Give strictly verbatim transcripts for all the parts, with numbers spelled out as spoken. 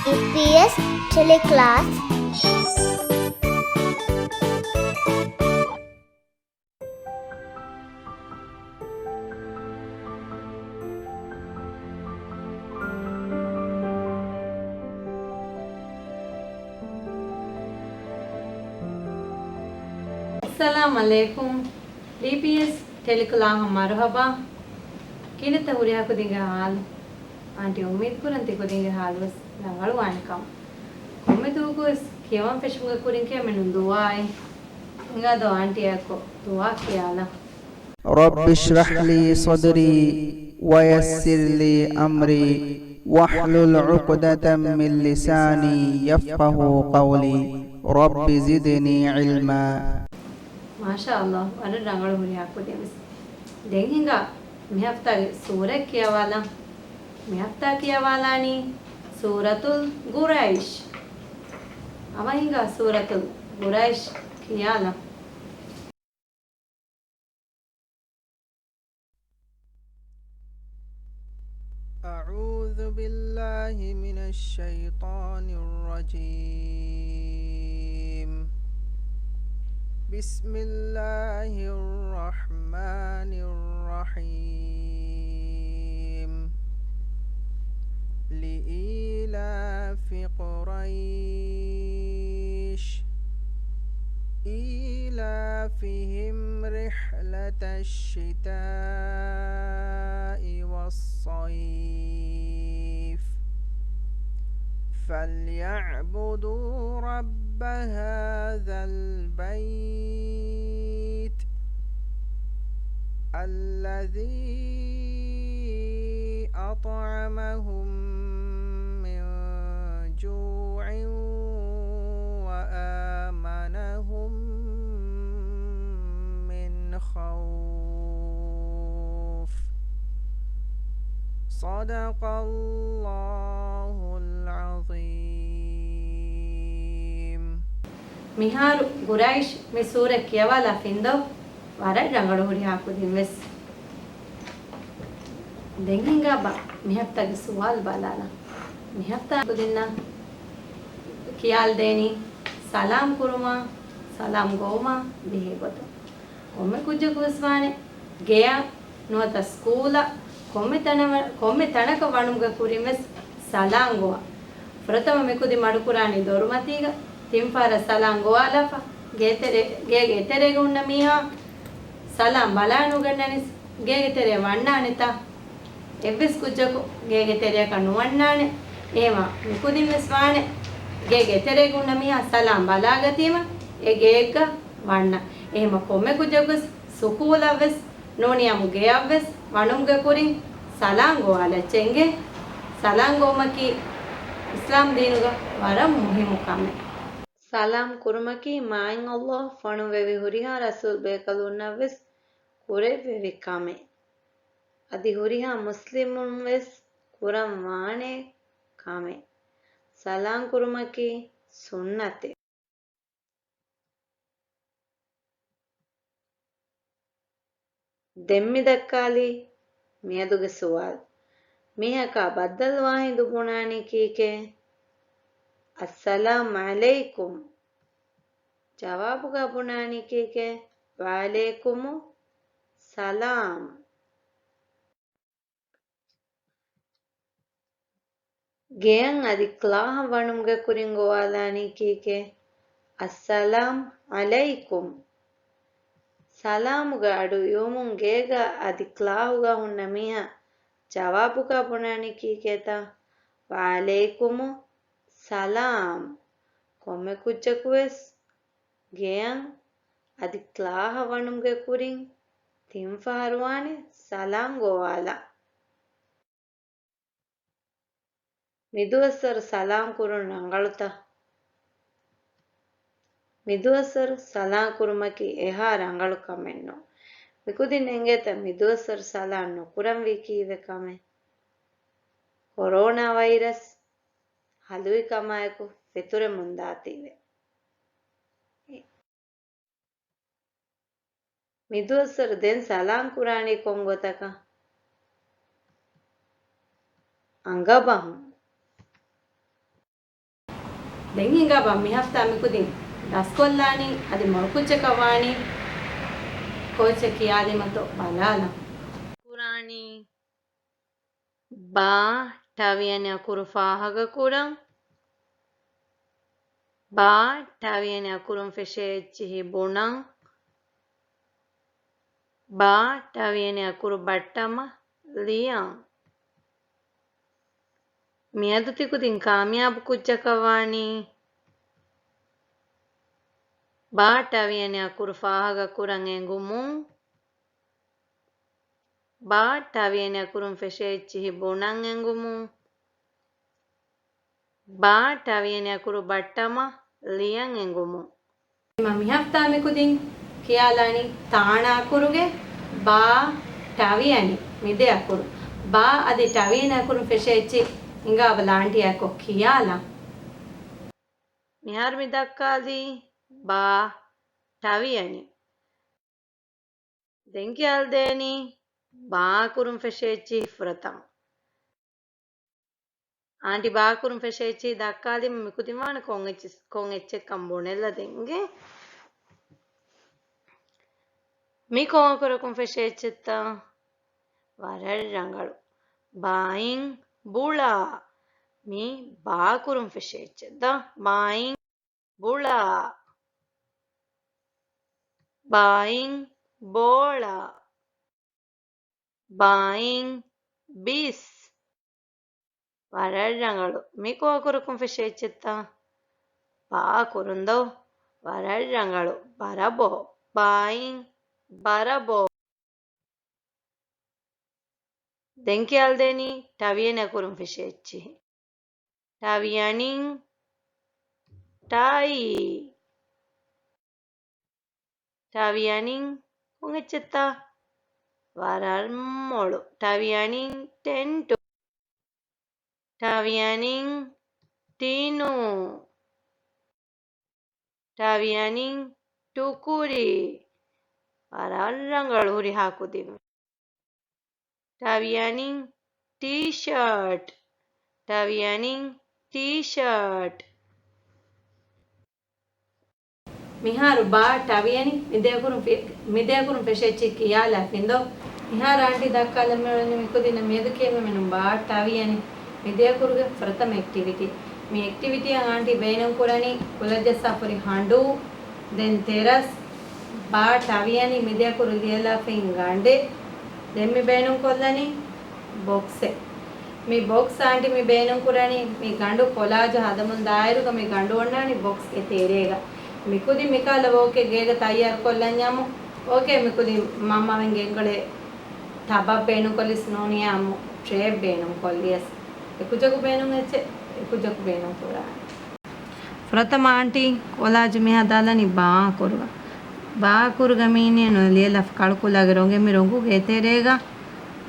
އީޕީއެސް ޓެލެކްލާސް. އައްސަލާމް ޢަލައިކުމް. ޑީޕީއެސް ޓެލެކްލާހަށް މަރުޙަބާ. ކިހިނެއްތަ ހުރިހާ ކުދިންގެ ޙާލު؟ އާންޓީ އުއްމީދު ކުރަން ތި ކުދިންގެ ޙާލުވެސް ރަނގަޅުވާނެ ކަމަށް. ކޮންމެ ދުވަހަކުވެސް ކިޔަވަން ފެށުމުގެ ކުރިން ކިޔަމެނުން ދުޢާއެއް. ހިނގާދޯ އާންޓީއާއެކު ދުޢާ ކިޔާލަން. رب اشرح لي صدري ويسر لي أمري واحلل عقدة من لساني يفقهوا قولي. رب زدني علما. މާޝާﷲ، ވަރަށް ރަނގަޅު ހުރިހާ ކުދިންވެސް. ދެން ހިނގާ މި ހަފްތާގެ ސޫރަތް ކިޔަވާލަން. މި ހަފްތާ ކިޔަވާލާނީ ސޫރަތުލް ޤުރައިޝް. އަވަހިނގާ ސޫރަތުލް ޤުރައިޝް ކިޔާލަން. أعوذ بالله من الشيطان الرجيم. بسم الله الرحمن الرحيم. لإيلاف قريش. إيلافهم رحلة الشتاء والصيف. فليعبدوا رب هذا البيت الذي أطعمهم من جوع وآمنهم من خوف. صدق الله العظيم. މިހާރު ޤުރައިޝް މި ސޫރަތް ކިޔަވާލާފިންދޯ؟ ވަރަށް ރަނގަޅު ހުރިހާ ކުދިންވެސް. ދެން ހިނގާބަ މިހަފްތާގެ ސުވާލު ބަލާލަން. މިހަފްތާ ކުދިންނަށް ކިޔާލަދޭނީ ސަލާމް ކުރުމާ، ސަލާމް ގޮވުމާ ބެހޭ ގޮތުން. ކޮންމެ ކުއްޖަކުވެސް ވާނެ ގެޔަށް ނުވަތަ ސްކޫލަށް ކޮންމެ ތަނަވަ-، ކޮންމެ ތަނަކަށް ވަނުމުގެ ކުރިން ވެސް ސަލާން ގޮވާ. ފުރަތަމަ މި ކުދިން މަޑުކުރާނީ ދޮރުމަތީގަ ތިން ފަހަރަށް ސަލާން ގޮވާލާފަ، ގޭތެރެ-، ގޭގެ އެތެރޭގަ ހުންނަ މީހާ ސަލާން ބަލާ ނުގަންނަނީސް، ގޭގެ ތެރެއަށް ވަންނާނެތާ؟ އެއްވެސް ކުއްޖަކު ގޭގެ ތެރެއަކަށް ނުވަންނާނެ. އެހެމަ މިކުދިން ވެސް ވާނެ ގޭގެ އެތެރޭގަ ހުންނަ މީހާ ސަލާން ބަލާގަތީމަ އެ ގޭގަ ވަންނަ. އެހެމަ ކޮންމެ ކުއްޖަކުވެސް ސުކޫލަށްވެސް ނޫނިއްޔާމު ގެޔަށްވެސް ވަނުމުގެ ކުރިން ސަލާން ގޮވާލައްޗޭ. ސަލާން ގޮވުމަކީ އިސްލާމް ދީނުގަ ވަރަށް މުހިއްމު ކަމެއް. ސަލާމް ކުރުމަކީ މާތް ﷲ ފޮނުއްވެވި ހުރިހާ ރަސޫލް ބޭކަލުންނަށްވެސް ކުރެއްވެވި ކަމެއް. އަދި ހުރިހާ މުސްލިމުންވެސް ކުރަން ވާނެ ކަމެއް. ސަލާން ކުރުމަކީ ސުންނަތެއް. ދެން މި ދައްކާލީ މިއަދުގެ ސުވާލު. މީހަކާ ބައްދަލުވާ ހިނދު ބުނާނީ ކީކޭ؟ އައްސަލާމް ޢަލައިކުމް. ޖަވާބުގަ ބުނާނީ ކީކޭ؟ ވަޢަލައިކުމުއްސަލާމް. ގެޔަށް އަދި ކްލާހަށް ވަނުމުގެ ކުރިން ގޮވާލާނީ ކީކޭ؟ އައްސަލާމް ޢަލައިކުމް. ސަލާމުގެ އަޑު އިވުމުން ގޭގަ އަދި ކްލާހުގަ ހުންނަ މީހާ ޖަވާބުގަ ބުނާނީ ކީކޭތަ؟ ވަޢަލައިކުމުއްސަލާމް. ކޮންމެ ކުއްޖަކުވެސް ގެޔަށް އަދި ކްލާހަށް ވަނުމުގެ ކުރިން ތިން ފަހަރު ވާނެ ސަލާން ގޮވާލާ. މިދުވަސްވަރު ސަލާން ކުރުން ރަނގަޅުތަ؟ މިދުވަސްވަރު ސަލާން ކުރުމަކީ އެހާ ރަނގަޅު ކަމެއް ނޫން. މިކުދިން އެނގޭތަ މިދުވަސްވަރު ސަލާން ނުކުރަންވީ ކީއްވެ ކަމެއް؟ ކޮރޯނާ ވައިރަސް ހަލުވި ކަމާއެކު ފެތުރެމުންދާތީވެ. މިދުވަސްވަރު ދެން ސަލާން ކުރާނީ ކޮން ގޮތަކަށް؟ އަނގަބަހުން. ދެން ހިނގާބާ މި ހަފްތާ މިކުދިން ދަސްކޮށްލާނީ އަދި މޮޅު ކުއްޖަކަށް ވާނީ ކޯޗެއް ކިޔާލީމަތޯ ބަލާލަން. ކުރާނީ ބާ ޓަވިޔަނި އަކުރު ފާހަގަކުރަން. ބާ ޓަވިޔަނި އަކުރުން ފެށޭ އެއްޗިހި ބުނަން. ބާ ޓަވިޔަނި އަކުރު ބައްޓަމަ ލިޔަން. މިއަދު ތިކުދިން ކާމިޔާބު ކުއްޖަކަށް ވާނީ ބާ ޓަވިޔަނި އަކުރު ފާހަގަކުރަން އެނގުމުން. ބާ ޓަވިޔަނި އަކުރުން ފެށޭ އެއްޗިހި ބުނަން އެނގުމުން. ބާ ޓަވިޔަނި އަކުރު ބައްޓަމަ ލިޔަން އެނގުމުން. މިހަފްތާ މިކުދިން ކިޔާލާނީ ތާނަ އަކުރުގެ ބާ ޓަވިޔަނި މި ދެ އަކުރު. ބާ އަދި ޓަވިޔަނި އަކުރުން ފެށޭ އެއްޗި ހިނގާބަލަ އާންޓީ އެއާއެކު ކިޔާލަން. މިހާރު މި ދައްކާލީ ބާ ޓަވިޔަނި. ދެން ކިޔާލަދޭނީ ބާ އަކުރުން ފެށޭ އެއްޗިހި ފުރަތަމަ. އާންޓީ ބާ އަކުރުން ފެށޭ އެއްޗިހި ދައްކާލީމަ މިކުދިން ވާނެ ކޮން އެއްޗި-، ކޮން އެއްޗެއްކަން ބުނެލަދޭން އިނގޭ. މި ކޮން އަކުރަކުން ފެށޭ އެއްޗެއްތަ؟ ވަރަށް ރަނގަޅު. ބާއިން ބުޅާ. މީ ބާ އަކުރުން ފެށޭ އެއްޗެއްތަ؟ ބާއިން ބުޅާ. ބާއިން ބޯޅަ. ބާއިން ބިސް. ވަރަށް ރަނގަޅު. މި ކޮން އަކުރަކުން ފެށޭ އެއްޗެއްތަ؟ ބާ އަކުރުން ދޯ؟ ވަރަށް ރަނގަޅު. ބަރަބޯ. ބާއިން ބަރަބޯ. ދެން ކިޔާލަދޭނީ ޓަވިޔަނި އަކުރުން ފެށޭ އެއްޗިހި. ޓަވިޔަނިން ޓައި. ޓަވިޔަނިން ކޮން އެއްޗެއްތަ؟ ވަރަށް މޮޅު. ޓަވިޔަނިން ޓެންޓު. ޓަވިޔަނިން ޓިނު. ޓަވިޔަނިން ޓުކުރި. ވަރަށް ރަނގަޅު ހުރިހާ ކުދިން. ޓަވިޔަނިން ޓީޝާޓް. ޓަވިޔަނިން ޓީޝާޓް. މިހާރު ބާ ޓަވިޔަނި މި ދެ އަކުރުން ފެ-، މި ދެ އަކުރުން ފެށޭ އެއްޗި ކިޔާލާފިން ދޯ؟ މިހާރު އާންޓީ ދައްކާލަން މިއޮތް މި ކުދިންނަށް މިއަދު ކިޔެވުމެއް މިނުން ބާ ޓަވިޔަނި މި ދެ އަކުރުގެ ފުރަތަމަ އެކްޓިވިޓީ. މި އެކްޓިވިޓީއަށް އާންޓީ ބޭނުން ކުރަނީ ކުލަ ޖައްސާފަ ހުރި ހަނޑޫ، ދެން ތެރަސް، ބާ ޓަވިޔަނި މި ދެ އަކުރު ލިޔެލާފައި ގަނޑެއް. ދެން މި ބޭނުން ކޮށްލަނީ ބޮކްސެއް. މި ބޮކްސް އާންޓީ މި ބޭނުން ކުރަނީ މި ގަނޑު ކޮލާޖު ހަދަމުން ދާއިރުގަ މި ގަނޑު އޮންނާނީ ބޮކްސްގެ ތެރޭގަ. މި ކުދިން މިކަހަލަ ވޯކެއް ގޭގަ ތައްޔާރު ކޮށްލަންޏާމު. އޯކޭ، މި ކުދިން މަންމަވެން ގެންގުޅޭ ޓަބަށް ބޭނުން ކޮށްލިސް ނޫނިއްޔާމު، ޓްރޭ ބޭނުން ކޮށްލިޔަސް އެކުއްޖަކު ބޭނުން އެއްޗެއް އެކުއްޖަކު ބޭނުން ކުރާނެ. ފުރަތަމަ އާންޓީ ކޮލާޖު މި ހަދާލަނީ ބާ އަކުރުގަ. ބާ އަކުރުގަ މީނީ ނުލިޔެލަފަ ކަޅުކުލާގެ ރޮނގެއް މި ރޮނގުގެ ތެރޭގަ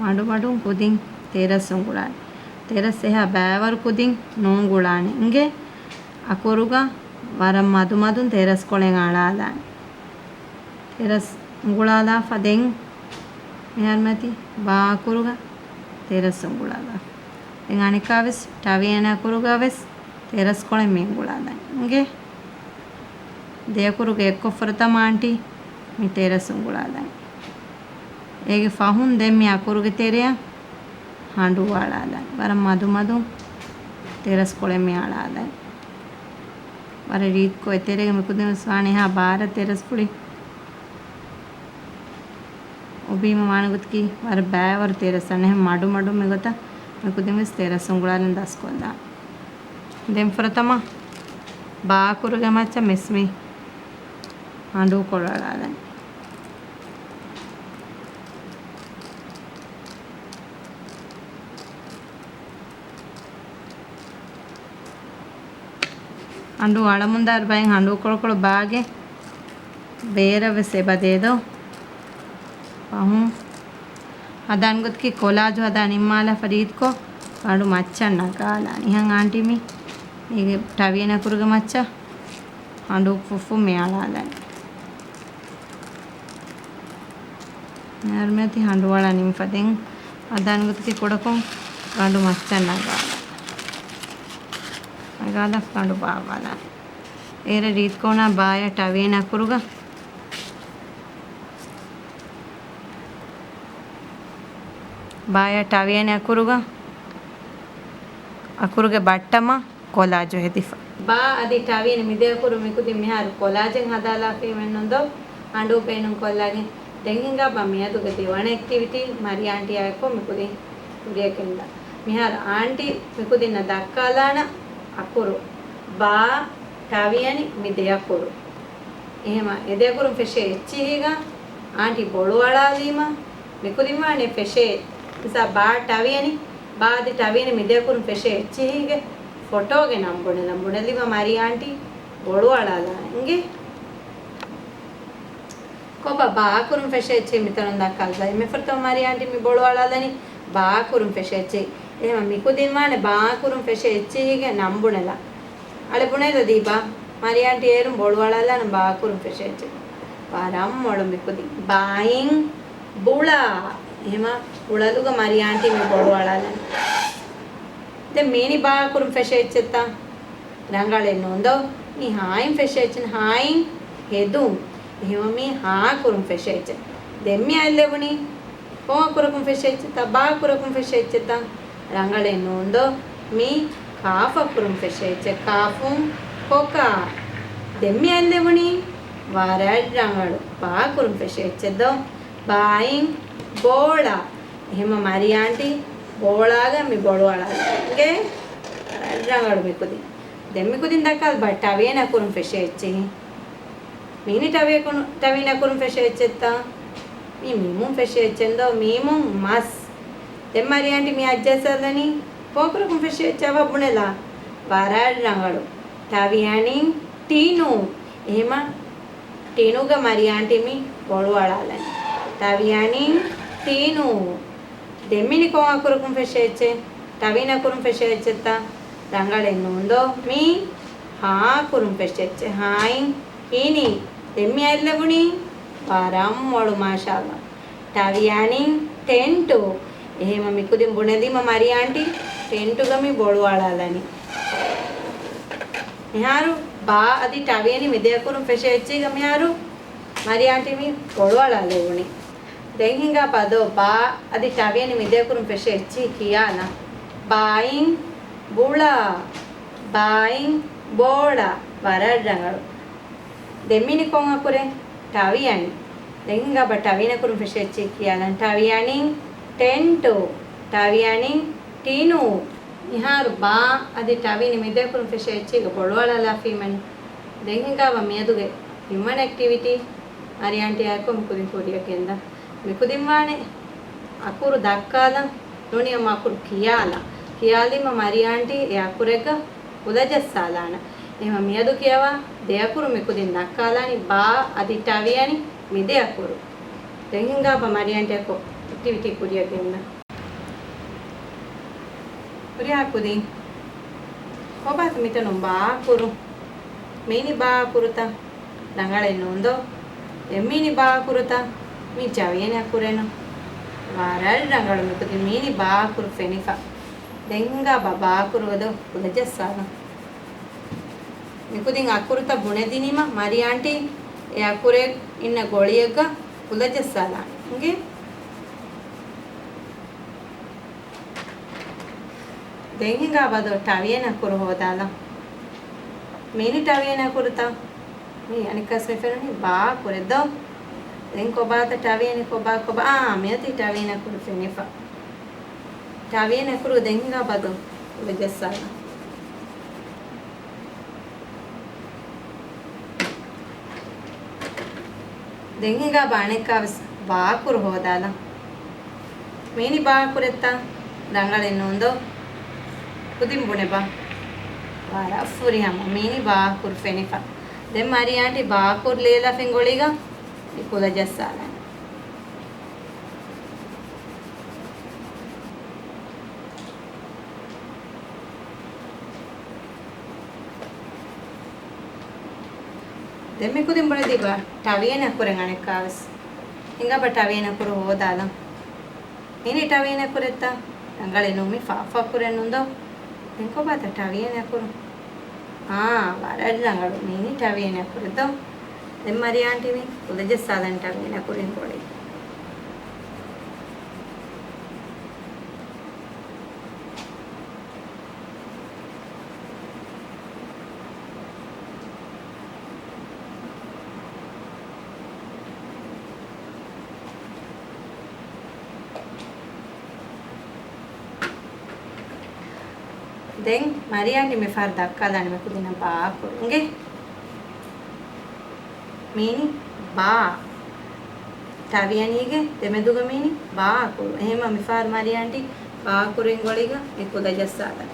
މަޑުމަޑުން ކުދިން ތެރަސް އުނގުޅާނެ. ތެރަސް އެހާ ބައިވަރު ކުދިން ނޯނގުޅާނެ އިނގޭ. އަކުރުގަ ވަރަށް މަދުމަދުން ތެރަސް ކޮޅެއް އަޅާލާނެ. ތެރަސް އުނގުޅާލާފަ ދެން މިހާރު މަތި ބާ އަކުރުގަ ތެރަސް އުނގުޅާލާފަ. ދެން އަނެއްކާވެސް ޓަވިޔަނި އަކުރުގަވެސް ތެރަސް ކޮޅެއް މި އުނގުޅާލަން އިނގޭ. ދެ އަކުރުގެ އެއްކޮށް ފުރަތަމަ އާންޓީ މި ތެރަސް އުނގުޅާލަން. އޭގެ ފަހުން ދެން މި އަކުރުގެ ތެރެއަށް ހަނޑޫ އަޅާލަން. ވަރަށް މަދުމަދުން ތެރަސް ކޮޅެއް މި އަޅާލަން. ވަރަށް ރީތިކޮށް އެތެރޭގަ މި ކުދިން ވެސް ވާނެ އެހާ ބާރަށް ތެރަސް ފުޅި އޮބީމަ ވާނެ ގޮތަކީ ވަރަށް ބައިވަރު ތެރަސް އަންނަ އެހެން މަޑު މަޑު މި ގޮތަށް މި ކުދިން ވެސް ތެރަސް އުނގުޅާލަން ދަސްކޮށްލާ. ދެން ފުރަތަމަ ބާ އަކުރުގެ މައްޗަށް މިސް މި ހަނޑޫ ކޮޅު އަޅާލަން. ހަނޑޫ އަޅަމުންދާއިރު ބައެއް ހަނޑޫ ކޮޅުކޮޅު ބާގެ ބޭރަށް ވެސް އެބަދޭ ދޯ. ފަހުން ހަދާން ގޮތަކީ ކޮލާޖު ހަދާ ނިންމާލާފަ ރީތިކޮށް ގަނޑު މައްޗަށް ނަގާލާނެ. އެހެން އާންޓީ މި އޭގެ ޓަވިޔަނި އަކުރުގެ މައްޗަށް ހަނޑޫ ފުށްފުށް މި އަޅާލަން. މިހާރު މިއޮތީ ހަނޑޫ އަޅާ ނިމިފަ ދެން ހަދާން ގޮތަކީ ކުޑަކޮށް ގަނޑު މައްޗަށް ނަގާލަން. ގާލަށް ފަނޑު ބާއްވާލާނެ. އޭރަށް ރީތިކޮޅުންނާ ބާޔާ ޓަވިޔަނި އަކުރުގަ، ބާޔާ ޓަވިޔަނި އަކުރުގަ، އަކުރުގެ ބައްޓަމަށް ކޮލާޖު ހެދިފަ. ބާ އަދި ޓަވިޔަނި މިދެ އަކުރު މިކުދިން މިހާރު ކޮލާޖެއް ހަދާލާފީމެއް ނުންދޯ؟ އަނޑޫ ބޭނުން ކޮށްލާގެން. ދެން ހިނގާބަ މިއަދުގެ ދެވަނަ އެކްޓިވިޓީ މަރިޔާ އާންޓީއާއެކު މިކުދިން ކުރިޔަށް ގެންދާ. މިހާރު އާންޓީ މިކުދިންނަށް ދައްކާލާނަ އަކުރު. ބާ، ޓަވިޔަނި، މި ދެ އަކުރު. އެހެމަ އެ ދެ އަކުރުން ފެށޭ އެއްޗިހީގަ އާންޓީ ބޮޅުއަޅާލީމަ މިކުދިން ވާނެ ފެށޭ މިސާ ބާ ޓަވިޔަނި، ބާ އަދި ޓަވިޔަނި މި ދެ އަކުރުން ފެށޭ އެއްޗިހީގެ ފޮޓޯގެ ނަން ބުނެލަން. ބުނެލީމަ މަރިޔާ އާންޓީ ބޮޅުއަޅާލާ އިނގޭ. ކޮބާ ބާ އަކުރުން ފެށޭ އެއްޗިހި މިތަނުން ދައްކާލައްވާ. އެންމެ ފުރަތަމަ މަރިޔާ އާންޓީ މި ބޮޅުއަޅާލަނީ ބާ އަކުރުން ފެށޭ އެއްޗިހި. އެހެމަ މިކުދިން ވާނެ ބާ އަކުރުން ފެށޭ އެއްޗިހީގެ ނަން ބުނެލާ. އަޅެ ބުނެލަދީބާ؟ މަރިޔާ އާންޓީ އޭރުން ބޮޅުއަޅާލާނަން ބާ އަކުރުން ފެށޭ އެއްޗެއް. ވަރަށް މޮޅު މިކުދިން. ބާއިން ބުޅާ. އެހެމަ ބުޅަލުގަ މަރިޔާ އާންޓީ މި ބޮޅުއަޅާލަނީ. ދެން މީނި ބާ އަކުރުން ފެށޭ އެއްޗެއްތަ؟ ރަނގަޅެއް ނޫންދޯ؟ މީ ހާއިން ފެށޭ އެއްޗެއް. ހާއިން ހެދުން. އެހެމަ މީ ހާ އަކުރުން ފެށޭ އެއްޗެއް. ދެން މި އަތްލެވުނީ ކޮން އަކުރަކުން ފެށޭ އެއްޗެއްތަ؟ ބާ އަކުރަކުން ފެށޭ އެއްޗެއްތަ؟ ރަނގަޅެއް ނޫންދޯ؟ މީ ކާފް އަކުރުން ފެށޭ އެއްޗެއް. ކާފުން ކޮކާ. ދެން މި އަތްލެވުނީ ވަރަށް ރަނގަޅު ބާ އަކުރުން ފެށޭ އެއްޗެއްދޯ؟ ބާއިން ބޯޅަ. އެހެމަ މަރިޔާ އާންޓީ ބޯޅާގަ މި ބޮޅުއަޅާލަނީ. އިނގޭ؟ ވަރަށް ރަނގަޅު މިކުދިން. ދެން މިކުދިން ދައްކާލަބަ ޓަވިޔަނި އަކުރުން ފެށޭ އެއްޗިހި. މީނި ޓަވިޔަކުން، ޓަވިޔަނި އަކުރުން ފެށޭ އެއްޗެއްތަ؟ މީ މީމުން ފެށޭ އެއްޗެއްދޯ؟ މީމުން މަސް. ދެން މަރިޔާ އާންޓީ މި އައްޖައްސާލަނީ ކޮން އަކުރަކުން ފެށޭ އެއްޗެއް އަވަ ބުނެލާ. ވަރަށް ރަނގަޅު. ޓަވިޔަނިން ޓިނު. އެހެމަ ޓިނުގަ މަރިޔާ އާންޓީ މި ބޮޅުއަޅާލަނީ. ޓަވިޔަނިން ޓިނު. ދެން މީނި ކޮން އަކުރަކުން ފެށޭ އެއްޗެއް؟ ޓަވިޔަނި އަކުރުން ފެށޭ އެއްޗެއްތަ؟ ރަނގަޅެއް ނޫންދޯ؟ މީ ހާ އަކުރުން ފެށޭ އެއްޗެއް. ހާއިން ހިނި. ދެން މި އަތްލެވުނީ ވަރަށް މޮޅު މާޝާﷲ. ޓަވިޔަނިން ޓެންޓު. އެހެމަ މިކުދިން ބުނެލީމަ މަރިޔާ އާންޓީ ޓެންޓުގަ މި ބޮޅުއަޅާލަނީ. މިހާރު ބާ އަދި ޓަވިޔަނި މި ދެ އަކުރުން ފެށޭ އެއްޗެއްގަ މިހާރު މަރިޔާ އާންޓީ މި ބޮޅުއަޅާލެވުނީ. ދެން ހިނގާބަ ދޯ ބާ އަދި ޓަވިޔަނި މި ދެ އަކުރުން ފެށޭ އެއްޗިހި ކިޔާލަން. ބާއިން ބުޅާ. ބާއިން ބޯޅަ. ވަރަށް ރަނގަޅު. ދެން މީނި ކޮން އަކުރެއް؟ ޓަވިޔަނި. ދެން ހިނގާބަ ޓަވިޔަނި އަކުރުން ފެށޭ އެއްޗިހި ކިޔާލަން. ޓަވިޔަނިން ޓެންޓު. ޓަވިޔަނިން ޓިނު. މިހާރު ބާ އަދި ޓަވިޔަނި މި ދެ އަކުރުން ފެށޭ އެއްޗިހިގަ ބޮޅުއަޅާލާފީމެއްނު. ދެން ހިނގާބަ މިއަދުގެ ތިންވަނަ އެކްޓިވިޓީ މަރިޔާ އާންޓީއާއެކު މިކުދިން ކުރިޔަށް ގެންދާ. މިކުދިން ވާނެ އަކުރު ދައްކާލަން، ނޫނީ ހަމަ އަކުރު ކިޔާލާ. ކިޔާލީމަ މަރިޔާ އާންޓީ އެ އަކުރެއްގަ ކުލަޖައްސާލާނަން. އެހެމަ މިއަދު ކިޔަވާ ދެ އަކުރު މިކުދިން ދައްކާލާނީ ބާ އަދި ޓަވިޔަނި މި ދެ އަކުރު. ދެން ހިނގާބަ މަރިޔާ އާންޓީއާއެކު އެކްޓިވިޓީ ކުރިޔަށް ގެންދާ. ހުރިހާ ކުދިން. ކޮބާތަ މިތަނުން ބާ އަކުރު؟ މީނި ބާ އަކުރުތަ؟ ރަނގަޅެއް ނޫންދޯ؟ ދެން މީނި ބާ އަކުރުތަ؟ މީ ޓަވިޔަނި އަކުރެއްނު. ވަރަށް ރަނގަޅު މިކުދިން މީނި ބާ އަކުރު ފެނިފަ. ދެން ހިނގާބަ ބާ އަކުރުގަ ދޯ ކުލަޖައްސާލަން. މިކުދިން އަކުރުތައް ބުނެދިނީމަ މަރިޔާ އާންޓީ އެ އަކުރެއް އިންނަ ގޮޅިއެއްގަ ކުލަޖައްސާލާނެ. އިނގޭ؟ ދެން ހިނގާބަ ދޯ ޓަވިޔަނި އަކުރު ހޯދާލަން. މީނި ޓަވިޔަނި އަކުރުތަ؟ މީ އަނެއްކާސް މި ފެނުނީ ބާ އަކުރެއް ދޯ؟ ދެން ކޮބާތަ ޓަވިޔަނި ކޮބާ ކޮބާ؟ އާ، މިއޮތީ ޓަވިޔަނި އަކުރު ފެނިފަ. ޓަވިޔަނި އަކުރު ދެން ހިނގާބަ ދޯ ކުލަޖައްސާލަން. ދެން ހިނގާބަ އަނެއްކާވެސް ބާ އަކުރު ހޯދާލަން. މީނި ބާ އަކުރެއްތަ؟ ރަނގަޅެއް ނޫންދޯ؟ ކުދިން ބުނެބަ. ވަރަށް ފުރިހަމަ މީނި ބާ އަކުރު ފެނިފަ. ދެން މަރިޔާ އާންޓީ ބާ އަކުރު ލިޔެލާފިން ގޮޅީގަ މި ކުލަޖައްސާލަން. ދެން މިކުދިން ބުނެދީބަ ޓަވިޔަނި އަކުރެއް އަނެއްކާވެސް. ހިނގާބަ ޓަވިޔަނި އަކުރު ހޯދާލަން. މީނި ޓަވިޔަނި އަކުރެއްތަ؟ ރަނގަޅެއް ނޫން މީ ފާފަ އަކުރެއް ނޫންދޯ؟ ދެން ކޮބާތަ ޓަވިޔަނި އަކުރު؟ އާ، ވަރަށް ރަނގަޅު. މީނި ޓަވީން އަކުރުތޯ؟ ދެން މަރިޔާ އާންޓީ މި ކުލަ ޖައްސާލަން ޓަވީން އަކުރިން ގޮޅި. ދެން މަރިޔާ އާންޓީ މި ފަހަރު ދައްކާލާނެ މި ކުދިންނަށް ބާ އަކުރު. އިނގޭ؟ މީނި ބާ. ޓަވިޔަނީގެ ދެމެދުގަ މީނި ބާ އަކުރު. އެހެންވީމަ މި ފަހަރު މަރިޔާ އާންޓީ ބާ އަކުރިން ގޮޅީގަ މި ކުލަ ޖައްސާލަން.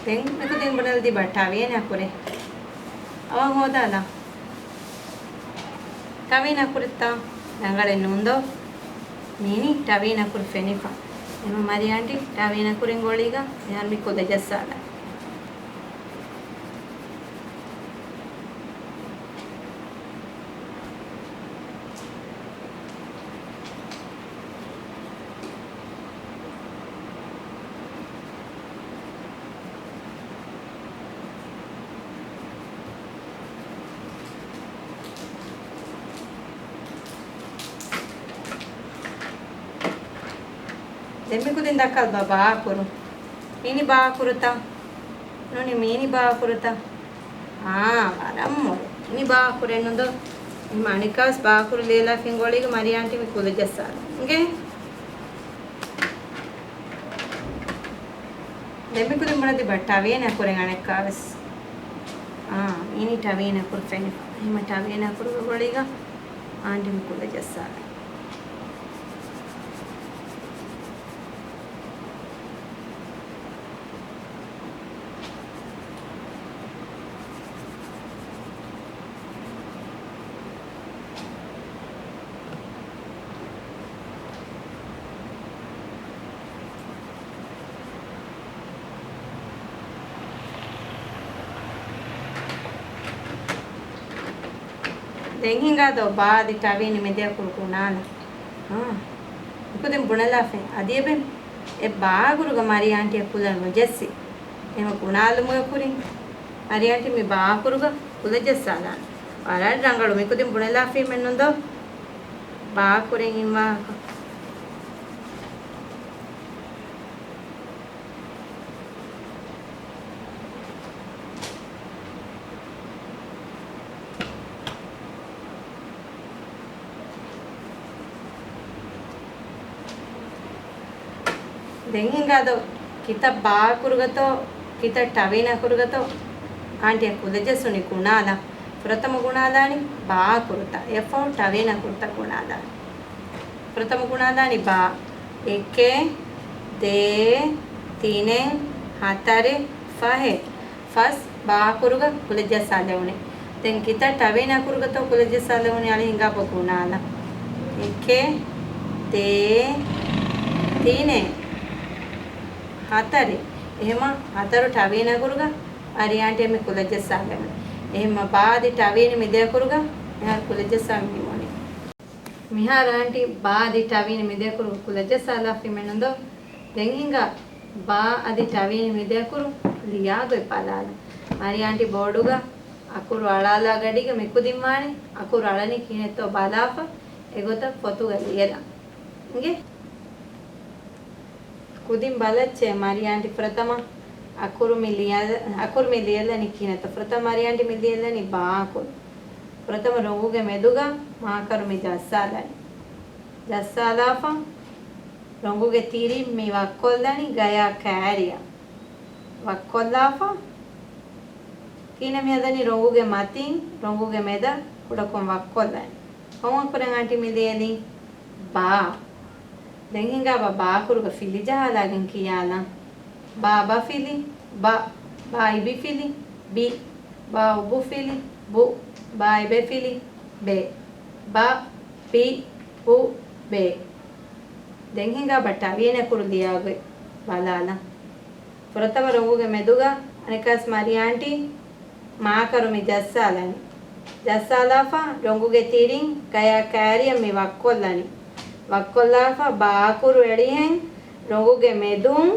ދެން މި ކުދިން ބުނެލަދީބާ ޓަވިޔަނި އަކުރެއް. އަވަހަށް ހޯދާލާ. ޓަވިޔަނި އަކުރެއްތާ؟ ރަނގަޅެއް ނޫންދޯ؟ މީނި ޓަވިޔަނި އަކުރު ފެނިފަ. އެހެންވީމަ މަރިޔާ އާންޓީ ޓަވިޔަނި އަކުރިން ގޮޅީގަ މިހާރު މި ކުލަ ޖައްސާލަން. ދެން މި ކުދިން ދައްކާލަބާ ބާ އަކުރު. މީނި ބާ އަކުރުތަ؟ ނޫނީ މީނި ބާ އަކުރުތަ؟ އާ، ވަރަށް މޮޅު. މީނި ބާ އަކުރެއް ނުންދޯ؟ އެހެންވީމަ އަނެއްކާވެސް ބާ އަކުރު ލިޔެލާފިން ގޮޅީގަ މަރިޔާ އާންޓީ މި ކުލަ ޖައްސާލަން. އިނގޭ؟ ދެން މި ކުދިން ބުނެލަދީބާ ޓަވިޔަނި އަކުރެއް އަނެއްކާވެސް. އާ، މީނި ޓަވިޔަނި އަކުރު ފެނިފަ. އެހެންވީމަ ޓަވިޔަނި އަކުރުގެ ގޮޅީގަ އާންޓީ މި ކުލަ ޖައްސާލަން. ދެން ހިނގާދޯ ބާ އަދި ޓަވިޔަނި މެދު އަކުރު ގުނާލަން. އާ، މި ކުދިން ބުނެލާފައި. އަދި އެބެން އެ ބާ އަކުރުގަ މަރިޔާ އާންޓީއަށް ކުލަ ނުޖައްސި. އެހެންވީމަ ގުނާލުމުގެ ކުރިން މަރިޔާ އާންޓީ މި ބާ އަކުރުގަ ކުލަ ޖައްސާލާނެ. ވަރަށް ރަނގަޅު. މި ކުދިން ބުނެލާފީމެއް ނުންދޯ؟ ބާ އަކުރެއް އިން ވާހަކަ. ދެން ހިނގާދޯ ކިތައް ބާ އަކުރުގަތޯ، ކިތައް ޓަވިޔަނި އަކުރުގަތޯ އާންޓީއަށް ކުލަ ޖައްސުނީ ގުނާލަން. ފުރަތަމަ ގުނާލާނީ ބާ އަކުރުތައް. އެއަށްފަހު ޓަވިޔަނި އަކުރުތައް ގުނާލާނީ. ފުރަތަމަ ގުނާލާނީ ބާ. އެކެއް، ދޭއް، ތިނެއް، ހަތަރެއް، ފަހެއް. ފަސް ބާ އަކުރުގަ ކުލަ ޖައްސާލެވުނީ. ދެން ކިތައް ޓަވިޔަނި އަކުރުގަތޯ ކުލަ ޖައްސާލެވުނީ އަޅެ ހިނގާބަ ގުނާލަން. އެކެއް، ދޭއް، ތިނެއް، ހަތަރެއް. އެހެންވީމަ ހަތަރު ޓަވިޔަނި އަކުރުގަ މަރިޔާ އާންޓީއަށް މި ކުލަ ޖައްސާލެވުނީ. އެހެންވީމަ ބާ އަދި ޓަވިޔަނި މެދު އަކުރުގަ މިހާރު ކުލަ ޖައްސާ ނިމުނީ. މިހާރު އާންޓީ ބާ އަދި ޓަވިޔަނި މެދު އަކުރު ކުލަ ޖައްސާލާފީމެއް ނުންދޯ؟ ދެން ހިނގާ ބާ އަދި ޓަވިޔަނި މެދު އަކުރު ލިޔާގޮތް ބަލާލަން. މަރިޔާ އާންޓީ ބޯޑުގަ އަކުރު އަޅާލާ ގަޑީގަ މި ކުދިން ވާނީ އަކުރު އަޅަނީ ކިހިނެއްތޯ ބަލާފަ އެގޮތަށް ފޮތުގަ ލިޔެލަން. އިނގޭ؟ ކުދިން ބަލައްޗޭ މަރިޔާ އާންޓީ ފުރަތަމަ އަކުރު މި ލިޔަ-، އަކުރު މި ލިޔެލަނީ ކިހިނެއްތޯ؟ ފުރަތަމަ މަރިޔާ އާންޓީ މި ލިޔެލަނީ ބާ އަކުރު. ފުރަތަމަ ރޮނގުގެ މެދުގަ މާކަރު މި ޖައްސާލަނީ. ޖައްސާލާފަ ރޮނގުގެ ތިރިން މި ވައްކޮށްލަނީ ގަޔާ ކައިރިއަށް. ވައްކޮށްލާފަ ކިހިނެއް މި ހަދަނީ؟ ރޮނގުގެ މަތިން ރޮނގުގެ މެދަށް ކުޑަކޮށް ވައްކޮށްލަނީ. ކޮން އަކުރެއް އާންޓީ މި ލިޔެލީ؟ ބާ. ދެން ހިނގާބަ ބާ އަކުރުގަ ފިލި ޖަހާލާގެން ކިޔާލަން. ބާ ބަފިލި، ބަ. ބާ އިބިފިލި، ބި. ބާ އުބުފިލި، ބު. ބާ އިބެފިލި، ބެ. ބަ، ބި، އު، ބެ. ދެން ހިނގާބަ ޓަވިޔަނި އަކުރު ލިޔާގޮތް ބަލާލަން. ފުރަތަމަ ރޮނގުގެ މެދުގަ އަނެއްކާސް މަރިޔާ އާންޓީ މާކަރު މި ޖައްސާލަނީ. ޖައްސާލާފަ ރޮނގުގެ ތިރިން ގަޔާ ކައިރިއަށް މި ވައްކޮށްލަނީ. ވައްކޮށްލާފަ ބާ އަކުރު އެޅިހެން ރޮނގުގެ މެދުން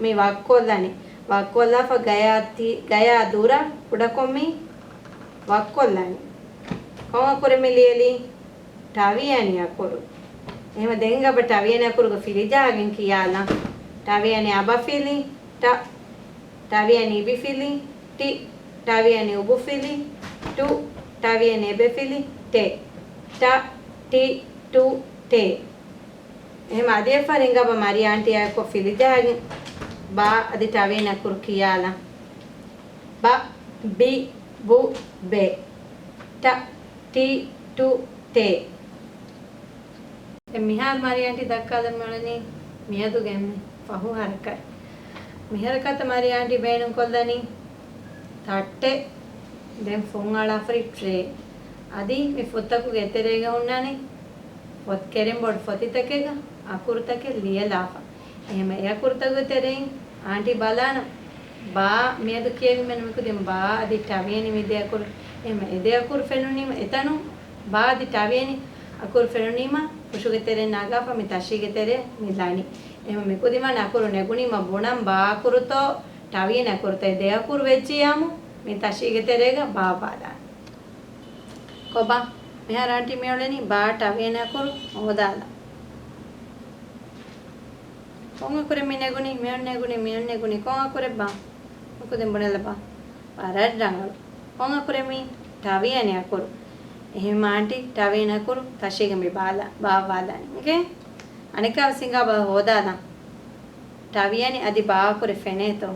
މި ވައްކޮށްލަނީ. ވައްކޮށްލާފަ ގަޔާ ތި-، ގަޔާ ދުރަށް ކުޑަކޮށް މި ވައްކޮށްލަނީ. ކޮން އަކުރެއް މި ލިޔެލީ؟ ޓަވިޔަނި އަކުރު. އެހެމަ ދެން އަބަ ޓަވިޔަނި އަކުރުގެ ފިލި ޖަހަގެން ކިޔާލަން. ޓަވިޔަނި އަބަ ފިލި، ޓަ. ޓަވިޔަނި އިބި ފިލި، ޓި. ޓަވިޔަނި އުބު ފިލި، ޓު. ޓަވިޔަނި އެބެ ފިލި، ޓެ. ޓަ، ޓި، ޓު، ޓޭ. އެހެމަ އަދި އެއްފަހަރު އިނގާބަ މަރިޔާ އާންޓީ އާއެކު ފިލި ޖަހަގެން ބާ އަދި ޓަވިޔަނި އަކުރު ކިޔާލަން. ބަ، ބި، ބު، ބެ. ޓަ، ޓި، ޓު، ޓޭ. ދެން މިހާރު މަރިޔާ އާންޓީ ދައްކާލަން މިއުޅެނީ މިއަދުގެ އެންމެ ފަހު ހަރަކާތް. މި ހަރަކާތަށް މަރިޔާ އާންޓީ ބޭނުންކޮށްލަނީ ތައްޓެއް، ދެން ފުން އަޅާފަރި ޓްރޭ. އަދި މި ފޮތްތަކުގެ އެތެރޭގަ ހުންނާނެ ފޮތް ކެރެން ބޮޑު ފޮތިތަކެއްގަ އަކުރުތަކެއް ލިޔެލާފަ. އެހެމަ އެ އަކުރުތަކުގެ ތެރެއިން އާންޓީ ބަލާނަން ބާ މިއަދު ކިޔެވިމެން މިކުދިން ބާ އަދި ޓަވިޔަނި މި ދެ އަކުރު. އެހެމަ އެ ދެ އަކުރު ފެނުނީމަ އެތަނުން ބާ އަދި ޓަވިޔަނި އަކުރު ފެނުނީމަ ހުށުގެ ތެރެއިން ނަގާފަ މި ތަށީގެ ތެރެއަށް މި ލަނީ. އެހެމަ މިކުދިން ވާނެ އަކުރު ނެގުނީމަ ބުނަން ބާ އަކުރުތޯ ޓަވިޔަނި އަކުރުތޯ އެ ދެ އަކުރު ވެއްޖިއްޔާމު މި ތަށީގެ ތެރޭގަ ބާ ބާލާނެ. ކޮބާ؟ މިހާރު އާންޓީ މިއުޅެނީ ބާ ޓަވިޔަނި އަކުރު ހޯދާލަން. ކޮން އަކުރެއް މި ނެގުނީ؟ މިއޮން ނެގުނީ، މިއޮން ނެގުނީ. ކޮން އަކުރެއް ބާ؟ މިކުދިން ބުނެލަބާ. ވަރަށް ރަނގަޅު. ކޮން އަކުރެއް މީ؟ ޓަވިޔަނި އަކުރު. އެހެން އާންޓީ ޓަވިޔަނި އަކުރު ތަށީގަ މި ބާލާ، ބާ ބާލާނީ. އިނގޭ؟ އަނެއްކާވެސް ހިނގާ ބާ ހޯދާލަން. ޓަވިޔަނި އަދި ބާ އަކުރެއް ފެނޭތޯ؟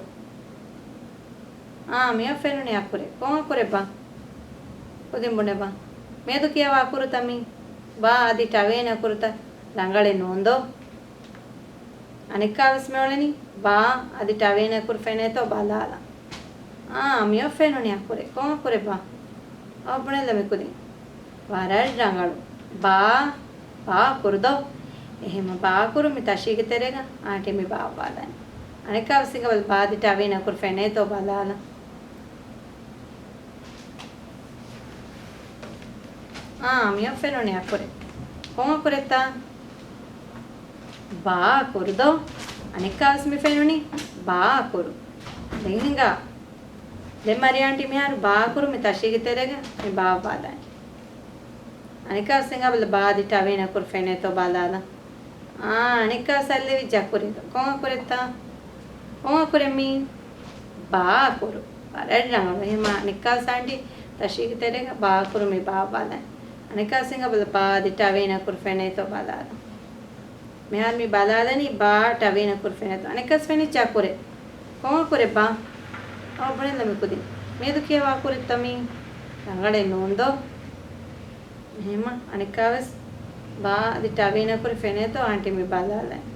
އާ، މިއޮށް ފެނުނީ އަކުރެއް. ކޮން އަކުރެއް ބާ؟ ކުދިން ބުނެބާ. މިއަދު ކިޔަވާ އަކުރުތައް މީ. ބާ އަދި ޓަވިޔަނި އަކުރުތައް ރަނގަޅެއް ނޫންދޯ؟ އަނެއްކާވެސް މިއުޅެނީ ބާ އަދި ޓަވިޔަނި އަކުރު ފެނޭތޯ ބަލާލަން. އާ، މިއޮށް ފެނުނީ އަކުރެއް. ކޮން އަކުރެއް ބާ؟ އަ، ބުނެލަ މިކުދިން. ވަރަށް ރަނގަޅު. ބާ، ބާ އަކުރު ދޯ؟ އެހެމަ ބާ އަކުރު މި ތަށީގެ ތެރޭގަ އާންޓީ މި ބާ ބާލަނީ. އަނެއްކާވެސް ހިނގާބަލަ ބާ އަދި ޓަވިޔަނި އަކުރު ފެނޭތޯ ބަލާލަން. އާ، މިއޮށް ފެނުނީ އަކުރެއް. ކޮން އަކުރެއްތަ؟ ބާ އަކުރު ދޯ؟ އަނެއްކާވެސް މި ފެނުނީ ބާ އަކުރު. ދެން ހިނގާ. ދެން މަރިޔާ އާންޓީ މިހާރު ބާ އަކުރު މި ތަށީގެ ތެރޭގަ މި ބާ ބާލާނީ. އަނެއްކާވެސް ހިނގާބަލަ ބާ އަދި ޓަވިޔަނި އަކުރު ފެނޭތޯ ބަލާލަން. އާ، އަނެއްކާވެސް އަތްލެވިއްޖެ އަކުރެއް ދޯ؟ ކޮން އަކުރެއްތަ؟ ކޮން އަކުރެއް މީ؟ ބާ އަކުރު. ވަރަށް ރަނގަޅު. އެހެމަ އަނެއްކާވެސް އާންޓީ ތަށީގެ ތެރޭގަ ބާ އަކުރު މި ބާ ބާލަނީ. އަނެއްކާވެސް ހިނގާބަލަ ބާ އަދި ޓަވިޔަނި އަކުރު ފެނޭތޯ ބަލާލަން. މިހާރު މި ބަލާލަނީ ބާ ޓަވިޔަނި އަކުރު ފެނޭތޯ. އަނެއްކާވެސް ފެނިއްޖެ އަކުރެއް. ކޮން އަކުރެއް ބާ؟ އަ، ބުނެލަ މިކުދިން. މިއަދު ކިޔަވާ އަކުރުތައް މީ. ރަނގަޅެއް ނޫން ދޯ؟ އެހެމަ އަނެއްކާވެސް ބާ އަދި ޓަވިޔަނި އަކުރު ފެނޭތޯ އާންޓީ މި ބަލާލަނީ.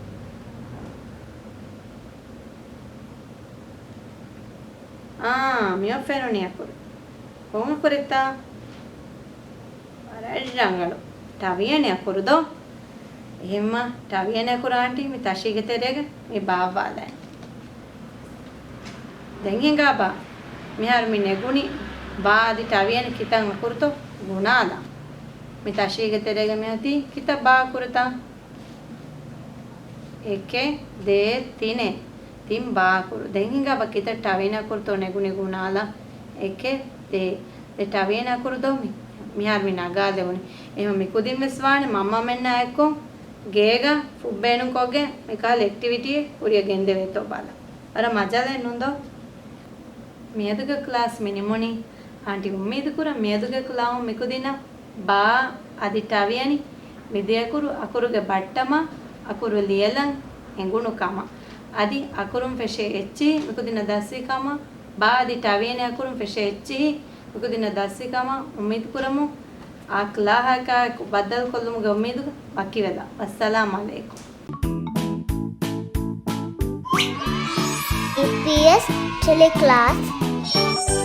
އާ، މިއޮށް ފެނުނީ އަކުރު. ކޮން އަކުރެއްތަ؟ ވަރަށް ރަނގަޅު. ޓަވިޔަނި އަކުރު ދޯ؟ އެހެންމަ ޓަވިޔަނި އަކުރު އާންޓީ މި ތަށީގެ ތެރޭގަ މި ބާއްވާލަނީ. ދެން ހިނގާ ބާ. މިހާރު މި ނެގުނީ ބާ އަދި ޓަވިޔަނި ކިތައް އަކުރުތޯ ގުނާލަން. މި ތަށީގެ ތެރޭގަ މި އޮތީ ކިތައް ބާ އަކުރުތަ؟ އެކެއް، ދޭއް، ތިނެއް. ތިން ބާ އަކުރު. ދެން ހިނގާ ބާ ކިތައް ޓަވިޔަނި އަކުރުތޯ ނެގުނީ ގުނާލަން. އެކެއް، ދޭއް. ދެ ޓަވިޔަނި އަކުރު ދޯ މި-، މިހާރު މި ނަގާލެވުނީ. އެހެން މި ކުދިން ވެސް ވާނެ މަންމަމެންނާ އެއްކޮށް ގޭގަ ފުށް ބޭނުންކޮށްގެން މިކަހަލަ އެކްޓިވިޓީއެއް ކުރިއަށް ގެންދެވޭތޯ ބަލަން. ވަރަށް މަޖާލައެއް ނޫން ދޯ؟ މިއަދުގެ ކްލާސް މި ނިމުނީ. އާންޓީ އުއްމީދުކުރަން މިއަދުގެ ކްލާހުން މިކުދިންނަށް ބާ އަދި ޓަވިޔަނި މި ދެ އަކުރު އަކުރުގެ ބައްޓަމާ އަކުރު ލިޔެލަން އެނގުނު ކަމަށް. އަދި އަކުރުން ފެށޭ އެއްޗިހި މިކުދިންނަށް ދަސްވި ކަމަށް، ބާ އަދި ޓަވިޔަނި އަކުރުން ފެށޭ އެއްޗިހި މިކުދިންނަށް ދަސްވި ކަމަށް އުއްމީދުކުރަމުން. އާ ކްލާހަކާއެކު ބައްދަލުކޮށްލުމުގެ އުއްމީދުގަ ވަކިވެލަން. ވައްސަލާމް އަލައިކުމް. އީޕީއެސް ޓެލެކްލާސް.